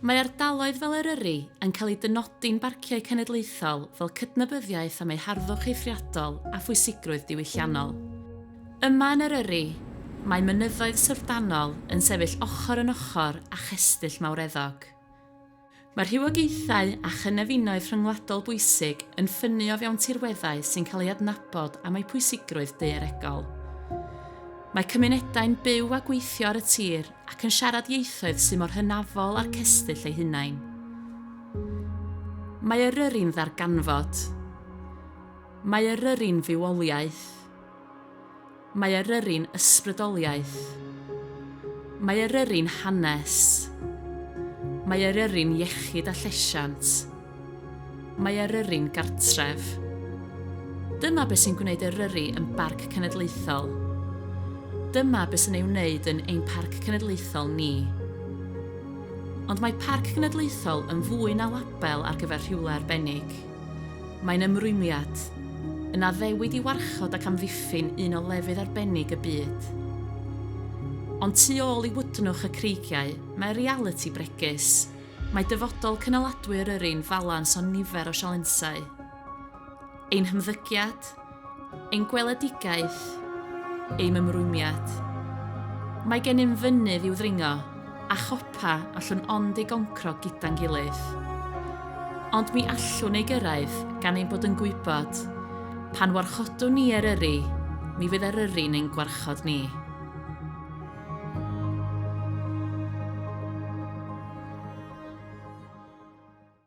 Mae ardaloedd fel Eryri yn cael eu dynodi'n barciau cenedlaethol fel cydnabyddiaeth am eu harddwch eithriadol a phwysigrwydd diwylliannol. Yma yn Eryri, mae mynyddoedd syfrdanol yn sefyll ochr yn ochr â chestyll mawreddog. Mae rhywogaethau a chynefinoedd rhyngwladol bwysig yn ffynnu o fewn tirweddau sy'n cael eu adnabod am eu pwysigrwydd daearegol. Mae cymunedau'n byw a gweithio ar y tir ac yn siarad ieithoedd sydd mor hynafol â'r cestyll eu hunain. Mae Eryri'n ddarganfod. Mae Eryri'n fywoliaeth. Mae Eryri'n ysbrydoliaeth. Mae Eryri'n hanes. Mae Eryri'n iechyd a llesiant. Mae Eryri'n gartref. Dyma beth sy'n gwneud Eryri yn Barc Cenedlaethol. Dyma beth sy'n ei wneud yn ein Parc Cenedlaethol ni. Ond mae Parc Cenedlaethol yn fwy na label ar gyfer rhywle arbennig. Mae'n ymrwymiad, yn addewid i warchod ac amddiffyn un o lefydd arbennig y byd. Ond tu ôl i wydnwch y creigiau, mae realiti bregus. Mae dyfodol cynaladwy Eryri'n falans o nifer o sialensau. Ein hymddygiad, Ein gweledigaeth, ein ymrwymiad. Mae gennym fynydd i'w ddringo, a chopa allwn ond ei goncro gyda'n gilydd. Ond mi allwn ei gyrraedd gan ein bod yn gwybod, pan warchodwn ni Eryri, mi fydd Eryri'n ein gwarchod ni.